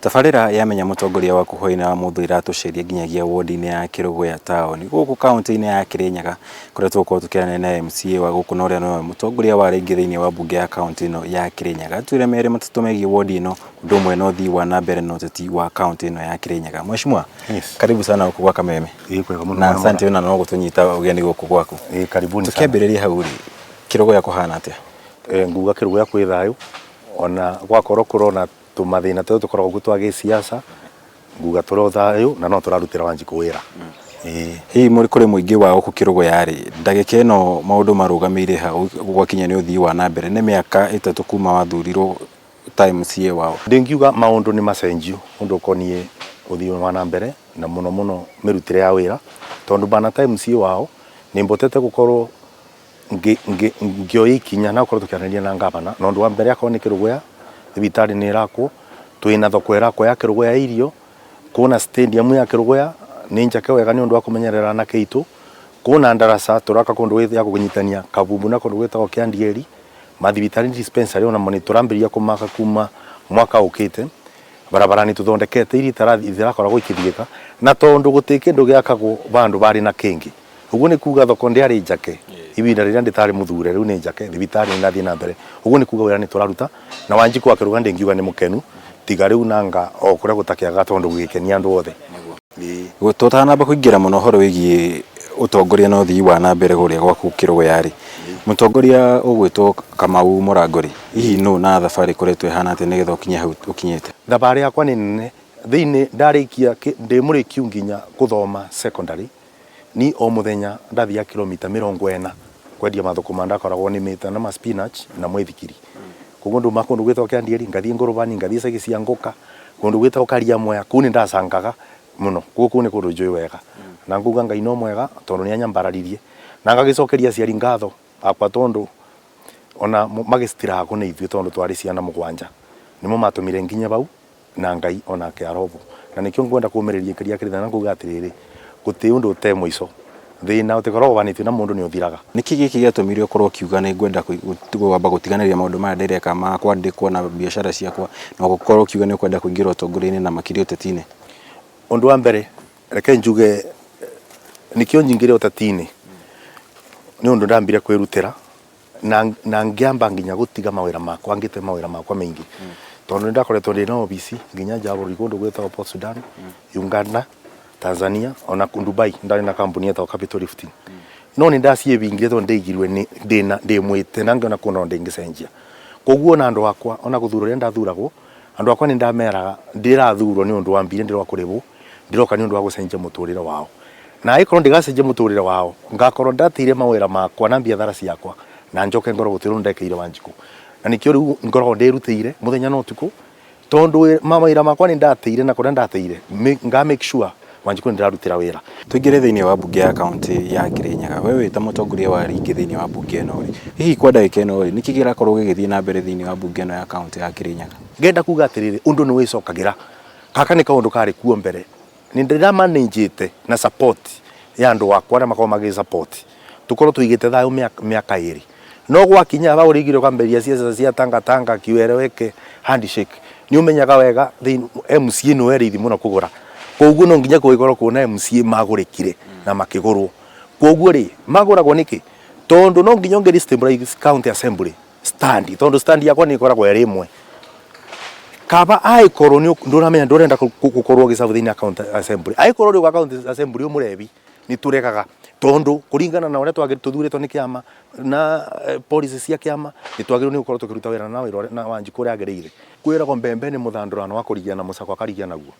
Tabarĩra ya Menya Mũtongoria Waku hwaĩ-inĩ wa mũthĩ ĩratũceria nginyagia wodi-inĩ ya Kĩrũgũya taũni gũkũ kaũntĩ-inĩ ya Kĩrĩnyaga kũrĩa tũgũkorwo tũkĩaranĩria na MCA wa gũkũ na ũrĩa nĩwe mũtongoria wa rĩngĩ thĩinĩ wa mbunge ya kaũntĩ ĩno ya Kĩrĩnyaga. Twĩre merĩ matatũ megiĩ wodi ĩno ũndũ ũmwe na ũthii wa na mbere na ũteti wa kaũntĩ ĩno ya Kĩrĩnyaga. Mheshimiwa, Yes. karibu sana gũkũ gwa Kameme. Ĩĩ kwega mũno Na mwana asante ona no gũtũnyita ũgeni gũkũ gwaku. Ĩĩ karibuni sana. Tũkĩambĩrĩria hau rĩ, Kĩrũgũya kũhana atĩa? Eh, nguga Kĩrũgũya kwĩ thayũ ona gwakorwo kũrona tũmathĩna tũrĩa tũkoragwo kuo twa gĩsiasa, nguga tũrĩ o thayũ na no tũrarutĩra Wanjikũ wĩra. Ĩĩ. Hihi mũrĩ kũrĩ mũingĩ wa gũkũ Kĩrũgũya rĩ, ndagĩka ĩno maũndũ marũgamĩire ha gwakinya nĩ ũthii wa na mbere? Nĩ mĩaka 3 kuma wathurirwo ta MCA wao. Ndingiuga maũndũ nĩ macenjiu ũndũ ũkoniĩ ũthii wa na mbere na mũno mũno mĩrutĩre ya wĩra, tondũ bana ta MCA wao nĩ mbotete gũkorwo ngĩoya ikinya na gũkorwo tũkĩaranĩria na ngavana, na ũndũ wa mbere akorwo nĩ Kĩrũgũya thibitarĩ nĩ ĩrakwo, twĩna thoko ĩrakwo ya Kĩrũgũya ya irio, kwĩna stadium ya Kĩrũgũya nĩ njake wega nĩ ũndũ wa kũmenyerera anake aitũ, kwĩna ndaraca tũraka kũndũ ya kũnyitania Kabumbu na kũndũ gwĩtagwo Kĩandieri, mathibitarĩ dispensary onamo nĩ tũrambĩrĩria kũmaka kuma mwaka ũkĩte, barabara nĩ tũthondekete iria itarakoragwo ikĩthiĩka, na tondũ gũtirĩ kĩndũ gĩakagwo vandũ varĩ na kĩngĩ. Ũguo nĩ kuga thoko ndĩarĩ njake ibinda rĩrĩa ndĩtarĩ mũthure, rĩu nĩ njake, thibitarĩ nĩ ĩrathiĩ na mbere. Ũguo nĩ kuga wĩra nĩ tũraruta na Wanjikũ akĩruga ndĩngiuga nĩ mũkenu tiga rĩu nanga o kũrĩa gũtakĩagaga tondũ gũgĩkenia andũ othe. Tũtanamba kũingĩra mũno ũhoro wĩgiĩ ũtongoria na ũthii wa na mbere kũrĩa gwaku Kĩrũgũya rĩ, mũtongoria ũgwĩtwo Kamau Mũrango rĩ, hihi nũ na thabarĩ ĩkoretwo ĩhana atĩa nĩgetha ũkinye hau ũkinyĩte? Thabarĩ yakwa nĩ nene thĩinĩ ndarĩkia ndĩ mũrĩkiu nginya gũthoma secondary. Ni o muthenya ndathiaga kilomita 40 kwendia mathũkũma ndakoragwo nĩmĩte na ma spinach na mwĩthikiri. Koguo ndauma kũndũ gwĩtagwo Kĩandieri ngathiĩ Ngũrũbani ngathiĩ icagi cia Ngũka kũndũ gwĩtagwo Kariamwea kũu nĩ ndacangaga mũno koguo kũu nĩ kũndũ njũĩ wega. Na ngauga Ngai no mwega tondũ nĩ anyambararirie na ngagĩcokeria aciari ngatho akwa tondũ ona magĩcitiragwo nĩ ithuĩ tondũ twarĩ ciana 7 nĩmo matũmire nginye bau. Na Ngai o nake arobo. Na nĩkĩo ngwenda kũũmĩrĩria aikari a Kĩrĩthana na kuuga atĩrĩrĩ, gũtĩ ũndũ ũte mũico. Thĩna ũtĩkoragwo ũhanĩtio na mũndũ nĩũthiraga. Nĩkĩ gĩkĩ gĩatũmire ũkorwo ũkiuga nĩ ngwenda kwamba gũtiganĩria maũndũ maya ndĩreka ma kwandĩkwo na biacara ciakwa na gũkorwo ũkiuga nĩ ũkwenda kũingĩra ũtongoria-inĩ na makĩria ũteti-inĩ? Ũndũ wa mbere reke njuge nĩkĩo nyingĩre ũteti-inĩ nĩ ũndũ ndambire kwĩrutĩra na ngĩamba nginya gũtiga mawĩra makwa ngĩte mawĩra makwa maingĩ tondũ nĩ ndakoretwo ndĩ na obici nginya nja wa bũrũri kũndũ gwĩtagwo Port Sudan, Uganda, Tanzania ona Dubai ndarĩ na kambuni yetagwo Capital Lifting. No nĩ ndaciĩbingire tondũ ndaigirwe ndĩna ndĩ mwĩte na ngĩona kwĩna ũndũ ingĩcenjia. Koguo ona andũ akwa ona gũthurwo rĩrĩa ndathuragwo andũ akwa nĩ ndameraga ndĩrathurwo nĩ ũndũ wa mbia ndĩroka kũrĩhwo ndĩroka nĩ ũndũ wa gũcenjia mũtũrĩre wao. Na angĩkorwo ndigacenjia mũtũrĩre wao, ngakorwo ndateire mawĩra makwa na biathara ciakwa, na njoke ngorwo gũtirĩ ũndũ ndekĩire Wanjikũ. Na nĩkĩo rĩu ngoragwo ndĩrutĩire mũthenya na ũtukũ, tondũ mawĩra makwa nĩ ndateire na kũrĩa ndateire, nga make sure Wanjikũ nĩ ndĩrarutĩra wĩra. Tũingĩre thĩinĩ wa mbunge ya kaũntĩ ya Kĩrĩnyaga. We wĩ ta mũtongoria wa ringĩ thĩinĩ wa mbunge ĩno rĩ, hihi kwa ndagĩka ĩno rĩ, nĩkĩ kĩrakorwo gĩgĩthiĩ na mbere thĩinĩ wa mbunge ĩno ya kaũntĩ ya Kĩrĩnyaga? Ngenda kuga atĩrĩrĩ, ũndũ nĩ wĩcokagĩra. Gaka nĩ kaũndũ karĩ kuo mbere. Nĩ ndĩramanĩnjĩte na support ya andũ akwa arĩa makoragwo magĩ support tũkorwo tũigĩte thayũ mĩaka 2 no gwakinya hau ũrĩigire ũkambĩrĩria ciaca cia tanga tanga kiwereweke handshake nĩ ũmenyaga wega MCA nĩwe rĩithi mũno kũgũra koguo no nginya kũgĩkorwo kwĩna MCA magũrĩkire na makĩgũrwo koguo rĩ magũragwo nĩkĩ tondũ no nginya ũngĩ destabilize county assembly stand tondũ stand yakwa nĩ ĩkoragwo ĩrĩ ĩmwe kaba angĩkorwo nĩ ndũramenya ndũrenda gũkorwo ũgĩcabu thĩinĩ wa county assembly angĩkorwo ũrĩ county assembly ũmũrebi nĩ tũregaga tondũ kũringana na ũrĩa tũthurĩtwo nĩ kĩama na policy cia kĩama nĩ twagĩrĩirwo nĩ gũkorwo tũkĩruta wĩra na wĩra na Wanjikũ ũrĩa agĩrĩire. Kwĩragwo mbembe nĩ mũthandũrano wa kũrigia na mũcakwe akarigia naguo.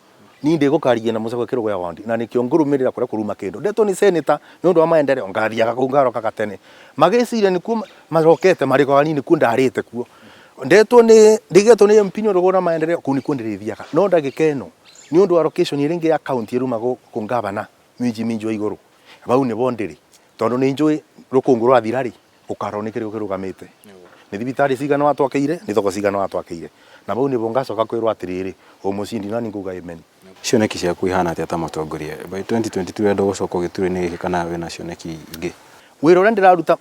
Niĩ ndĩgũkarigia na mũcakwe kĩrũgũya wandi na nĩkĩo ngũrũmĩrĩra kũrĩa kũruma kĩndũ. Ndetwo nĩ senator nĩ ũndũ wa maendeleo ngathiaga kũu ngarokaga tene. Magĩciria nĩkuo marokete marĩkoraga niĩ nĩkuo ndarĩte kuo. Ndetwo nĩ ndĩgetwo nĩ MP nĩ ũndũ wa maendeleo kũu nĩkuo ndĩrĩthiaga. No ndagĩka ĩno nĩ ũndũ wa location ĩrĩa ĩngĩ ya county ĩruma gũkũ ngavana minji minji wa igũrũ bau nĩbo ndĩrĩ tondũ nĩ njũĩ rũkũngũ rwathira rĩ ũkarora nĩ kĩrĩkũ kĩrũgamĩte nĩ thibitarĩ cigana watwakĩire nĩ thoko cigana watwakĩire na bau nĩbo ngacoka kwĩrwo atĩrĩrĩ wĩ mũcindi nani ngauga amen. Cioneki ciaku ihana atĩa ta mũtongoria? By 2022 ũrenda gũcoka gĩturwa-inĩ gĩkĩ kana wĩna cioneki ingĩ? Wĩra ũrĩa ndĩraruta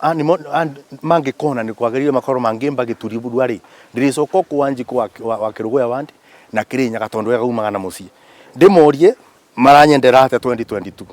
mangĩkona nĩ kwagĩrĩire makorwo mangĩmba gĩturi rĩ, ndĩrĩcoka o kũu Wanjikũ wa Kĩrũgũya ward. Na Kirinyaga tondu wega umaga na mucii ndimorie maranyendera atia 2022.